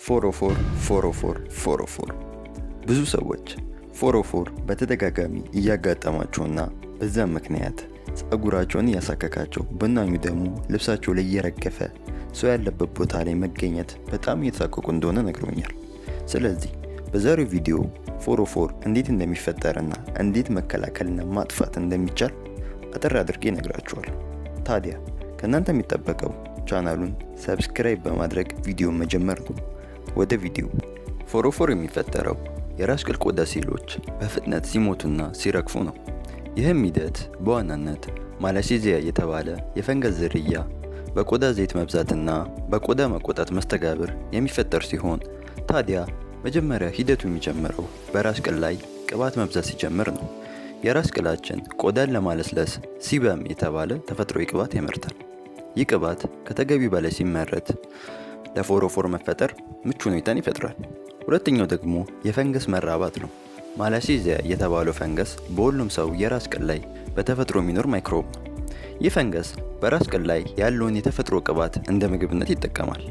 ፎሮፎር ፎሮፎር ፎሮፎር። ብዙ ሰዎች ፎሮፎር በተደጋጋሚ እያጋጠማቸውና በዛም ምክንያት ጸጉራቸውን እያሳከካቸው፣ ብናኙ ደግሞ ልብሳቸው ላይ እየረገፈ ሰው ያለበት ቦታ ላይ መገኘት በጣም እየተሳቀቁ እንደሆነ ነግረውኛል። ስለዚህ በዛሬው ቪዲዮ ፎሮፎር እንዴት እንደሚፈጠርና እንዴት መከላከልና ማጥፋት እንደሚቻል አጠር አድርጌ እነግራችኋለሁ። ታዲያ ከእናንተ የሚጠበቀው ቻናሉን subscribe በማድረግ ቪዲዮ መጀመር ነው። ወደ ቪዲዮ። ፎሮፎር የሚፈጠረው የራስ ቅል ቆዳ ሴሎች በፍጥነት ሲሞቱና ሲረግፉ ነው። ይህም ሂደት በዋናነት Malassezia የተባለ የፈንገስ ዝርያ በቆዳ ዘይት መብዛትና በቆዳ መቆጣት መስተጋብር የሚፈጠር ሲሆን፣ ታዲያ መጀመሪያ ሂደቱ የሚጀምረው በራስ ቅል ላይ ቅባት መብዛት ሲጀምር ነው። የራስ ቅላችን ቆዳን ለማለስለስ sebum የተባለ ተፈጥሯዊ ቅባት ያመርታል። ይህ ቅባት ከተገቢ በላይ ሲመረት ለፎሮፎር መፈጠር ምቹ ሁኔታን ይፈጥራል። ሁለተኛው ደግሞ የፈንገስ መራባት ነው። Malassezia የተባለው ፈንገስ በሁሉም ሰው የራስ ቅል ላይ በተፈጥሮ የሚኖር microbe ነው። ይህ ፈንገስ በራስ ቅል ላይ ያለውን የተፈጥሮ ቅባት እንደ ምግብነት ይጠቀማል።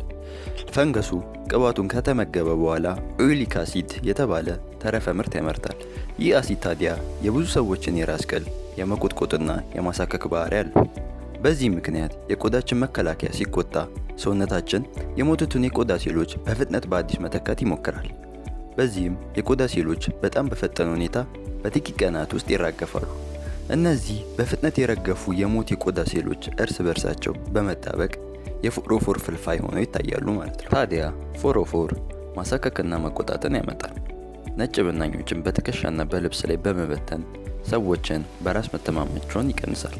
ፈንገሱ ቅባቱን ከተመገበ በኋላ oleic acid የተባለ ተረፈ ምርት ያመርታል። ይህ አሲድ ታዲያ የብዙ ሰዎችን የራስ ቅል የመቆጥቆጥና የማሳከክ ባህሪ አለው። በዚህ ምክንያት የቆዳችን መከላከያ ሲቆጣ ሰውነታችን የሞቱትን የቆዳ ሴሎች በፍጥነት በአዲስ መተካት ይሞክራል። በዚህም የቆዳ ሴሎች በጣም በፈጠነ ሁኔታ በጥቂት ቀናት ውስጥ ይራገፋሉ። እነዚህ በፍጥነት የረገፉ የሞት የቆዳ ሴሎች እርስ በርሳቸው በመጣበቅ የፎሮፎር ፍልፋይ ሆነው ይታያሉ ማለት ነው። ታዲያ ፎሮፎር ማሳከክና መቆጣትን ያመጣል። ነጭ ብናኞችን በትከሻና በልብስ ላይ በመበተን ሰዎችን በራስ መተማመናቸውን ይቀንሳል።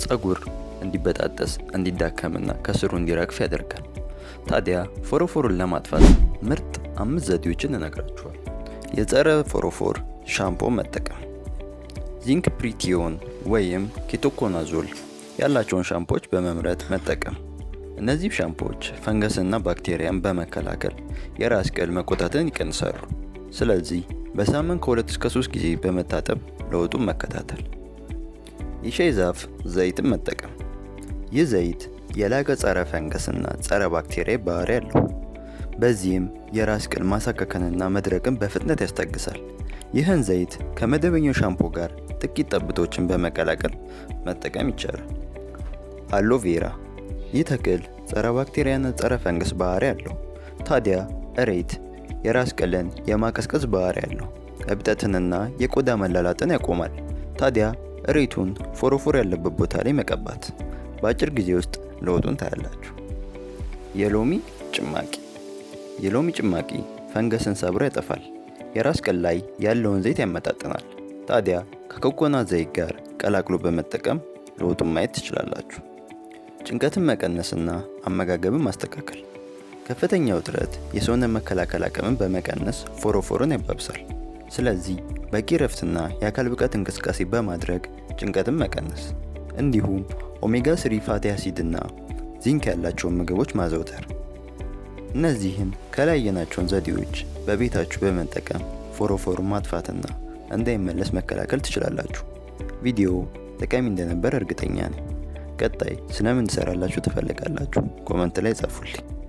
ጸጉር እንዲበጣጠስ፣ እንዲዳከምና ከስሩ እንዲረግፍ ያደርጋል። ታዲያ ፎሮፎርን ለማጥፋት ምርጥ 5 ዘዴዎችን እነግራችኋለሁ። የጸረ ፎሮፎር ሻምፖ መጠቀም፣ zinc pyrithione ወይም ketoconazole ያላቸውን ሻምፖዎች በመምረጥ መጠቀም። እነዚህ ሻምፖዎች ፈንገስና ባክቴሪያን በመከላከል የራስ ቅል መቆጣትን ይቀንሳሉ። ስለዚህ በሳምንት ከ2 እስከ 3 ጊዜ በመታጠብ ለውጡን መከታተል። የሻይ ዛፍ ዘይትን መጠቀም። ይህ ዘይት የላቀ ጸረ ፈንገስና ጸረ ባክቴሪያ ባህሪ አለው። በዚህም የራስ ቅል ማሳከክንና መድረቅን በፍጥነት ያስታግሳል። ይህን ዘይት ከመደበኛው ሻምፖ ጋር ጥቂት ጠብቶችን በመቀላቀል መጠቀም ይቻላል። Aloe vera። ይህ ተክል ጸረ ባክቴሪያና ጸረ ፈንገስ ባህሪ አለው። ታዲያ እሬት የራስ ቅልን የማቀዝቀዝ ባህሪ አለው። እብጠትንና የቆዳ መላላጥን ያቆማል። ታዲያ እሬቱን ፎሮፎር ያለበት ቦታ ላይ መቀባት በአጭር ጊዜ ውስጥ ለውጡን ታያላችሁ። የሎሚ ጭማቂ። የሎሚ ጭማቂ ፈንገስን ሰብሮ ያጠፋል። የራስ ቅል ላይ ያለውን ዘይት ያመጣጥናል። ታዲያ ከኮኮናት ዘይት ጋር ቀላቅሎ በመጠቀም ለውጡን ማየት ትችላላችሁ። ጭንቀትን መቀነስና አመጋገብን ማስተካከል። ከፍተኛ ውጥረት የሰውነት መከላከል አቅምን በመቀነስ ፎሮፎርን ያባብሳል። ስለዚህ በቂ እረፍትና የአካል ብቃት እንቅስቃሴ በማድረግ ጭንቀትን መቀነስ፣ እንዲሁም omega 3 fatty acid እና ዚንክ ያላቸውን ምግቦች ማዘውተር። እነዚህን ከላይ ያየናቸውን ዘዴዎች በቤታችሁ በመጠቀም ፎሮፎርን ማጥፋትና እንዳይመለስ መከላከል ትችላላችሁ። ቪዲዮ ጠቃሚ እንደነበር እርግጠኛ ነኝ። ቀጣይ ስለምን እንድሰራላችሁ ትፈልጋላችሁ? Comment ላይ ጻፉልኝ።